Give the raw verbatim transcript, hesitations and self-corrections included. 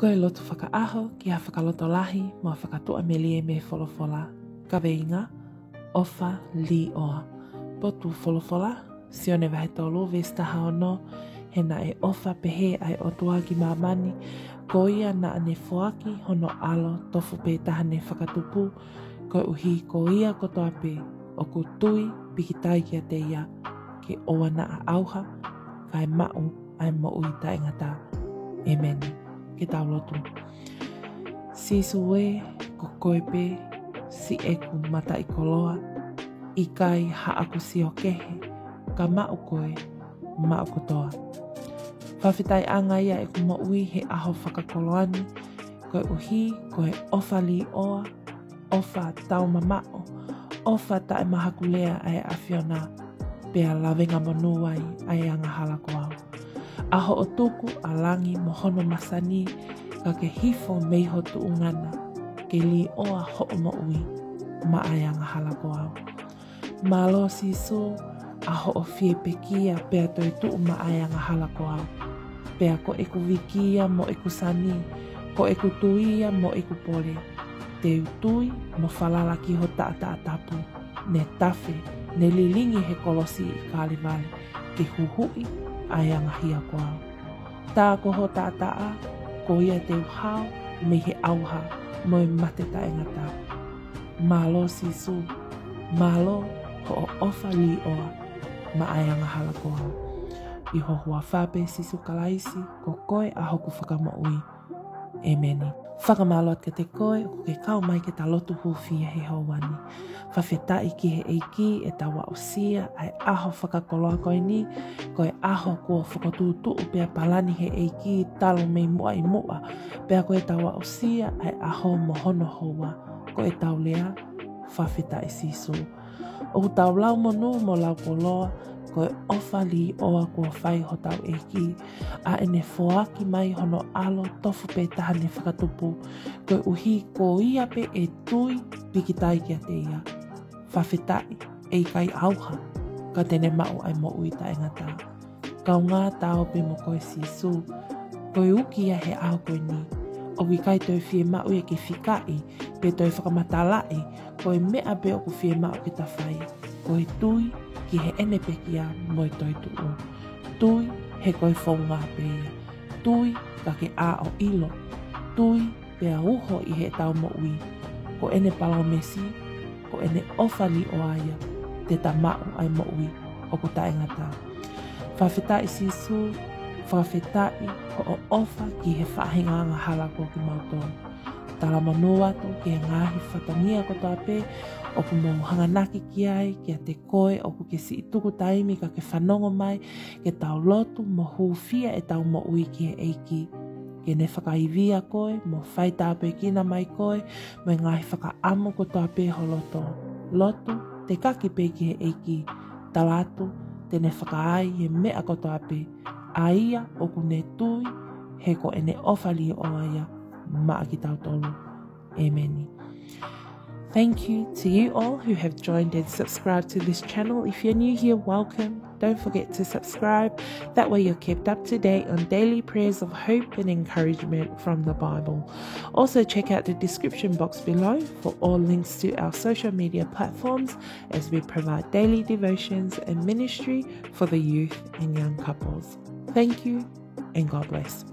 Ko e lotu fakaʻaho ki ha fakalotolahi mo ha fakatuʻamelie mei he folofola. Kaveinga: ʻOfa līʻoa. Potu folofola, Sione vahe tolu veesi taha ono: He naʻe ʻofa pehē ʻa e ʻOtua ki māmani, ko ia naʻa ne foaki hono ʻAlo tofu pē taha ne fakatupu, koeʻuhi ko ia kotoa pē ʻoku tui pikitai kiate ia, ke ʻoua naʻa ʻauha, kae maʻu ʻa e moʻui taʻengata. ʻEmeni. Ke tau lotu. Sīsū ē, ko koe pē siʻeku mataʻikoloa, ʻikai haʻaku sio kehe, ka maʻu koe, maʻu kotoa. Fakafetaʻi ange ia ʻeku moʻui he ʻaho fakakoloa ni, koeʻuhi ko e ʻofa līʻoa, ʻofa taumamaʻo, ʻofa taʻemahakulea ʻa e ʻAfiona, pea lavengamonū ai ʻa e angahala ko au. ʻA hoʻo tuku ʻa langi mo hono masani, ka ke hifo mei ho tuʻunga na, ke līʻoa hoʻo moʻui maʻa e angahala ko au. Mālō Sīsū, ʻa hoʻo fie pekia pea toe tuʻu maʻa e angahala ko au. Pea ko ʻeku viki ia mo ʻeku sani, ko ʻeku tui ia mo ʻeku pole, te u tui mo falala ki ho taʻataʻa tapu, ne tafe, ne lilingi he kolosi ʻi Kalevale, ke huhuʻi ʻa e angahia ko au. Tā ko ho taʻataʻa, ko ia te u hao mei he ʻauha mo e mate taʻengata. Mālō Sīsū, mālō hoʻo ʻofa līʻoa maʻa e angahala ko au. ʻI ho huafa pē Sīsū Kalaisi, ko koe ʻa hoku Fakamoʻui. ʻEmeni. Fakamālō atu kiate koe ʻoku ke kau mai ke ta lotu hūfia he houa ni. Fakafetaʻi ki he ʻEiki ʻetau aʻusia ʻa e ʻaho fakakoloa ko eni, ko e ʻaho kuo fokotuʻutuʻu pea palani he ʻEiki talu mei muʻa ʻi muʻa, pea ko ʻetau aʻusia ʻa e ʻaho mo hono houa, ko ʻetau lea, fakafetaʻi Sīsū. ʻOku tau lau monū mo lau koloa, ko e ʻofa līʻoa kuo fai hotau ʻEiki, ʻa ʻene foaki mai hono ʻAlo tofu pē taha ne fakatupu, koeʻuhi ko ia pē ʻe tui pikitai kiate ia, fakafetaʻi, ʻe ʻikai ʻauha, ka te ne maʻu ʻa e moʻui taʻengata. Kaungā Ta ō pē mo koe Sīsū, ko e uki ia he ʻaho ko eni, ʻoku ʻikai toe fiemaʻu ia ke fikaʻi, pe toe fakamatalaʻi, ko e meʻa pē ʻoku fiemaʻu ke ta fai, ko e tui ki heʻene pekia mo e toetuʻu. Tui he ko e founga pē ia. Tui ka ke ʻā ʻo ʻilo. Tui pea uho ʻi heʻetau moʻui. Ko ʻene palōmesi, ko ʻene ʻofa līʻoa ia, te ta maʻu ʻa e moʻui ʻoku taʻengata. Fakafetaʻi Sīsū, fakafetaʻi hoʻo ʻofa ki he faʻahinga angahala ko kimautolu. Talamonū atu ki he ngaahi fatongia kotoa pē ʻoku mou hanganaki ki ai, kiate koe ʻoku ke siʻi tuku taimi ka ke fanongo mai, ke tau lotu mo hūfia ʻetau moʻui ki he ʻEiki. Ke ne fakaivia koe, mo faitāpuekina mai koe, mo e ngaahi fakaʻamu kotoa pē ho loto. Lotu, tekaki pē ki he ʻEiki. Tala atu, te ne fakaai e meʻa kotoa pē, ʻa ia ʻoku ne tui, he ko ʻene ʻofa līʻoa ia maʻa kitautolu. ʻEmeni. Thank you to you all who have joined and subscribed to this channel. If you're new here, welcome. Don't forget to subscribe. That way you're kept up to date on daily prayers of hope and encouragement from the Bible. Also, check out the description box below for all links to our social media platforms as we provide daily devotions and ministry for the youth and young couples. Thank you and God bless.